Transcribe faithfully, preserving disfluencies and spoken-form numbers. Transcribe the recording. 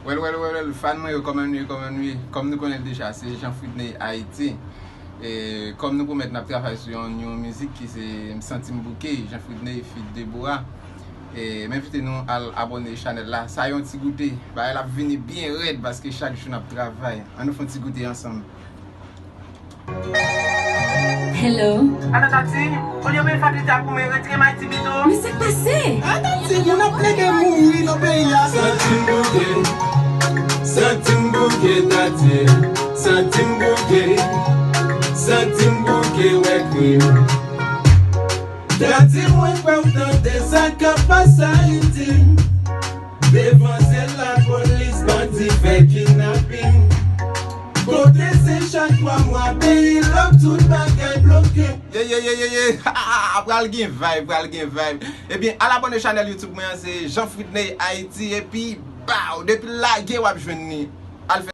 Well, well, well, well, fan mwen yo, kòman nou ye, kòman nou ye? Kòm nou konnen l deja, se Jean Fridney Haïti. E kòm nou pwomèt, n ap travay sou yon, yon mizik ki se M Santi M Bouke, Jean Fridney feat Deborah. E m envite nou al abòne chanèl la. Sa yon ti goute. Bagay la ap vini byen rèd paske chak jou n ap travay. Ann nou fè yon ti goute ansanm. Hello. Atatatim, olye w vin fè pita pou mwen, retire m Ayiti pito. Men sa k pase? Atatatim, moun ap plede mouri nan peyi a. Santi m bouke, santi m bouke, Tati. Santi m bouke, santi m bouke, wè krim. Tati, mwen kwè w tande sa k ap pase Ayiti. Devan sèl lapolis, bandi fè kidnapin. Kote se chak twa mwa, peyi lòk, tout bagay bloke. Ye, ye, ye, ye, ye. Pral gen vibe, pral gen vibe. Ebyen, al abòne chanèl YouTube mwen an, se Jean Fridney Haïti. Epi, baw, depi l lage, w ap jwenn li. Al fè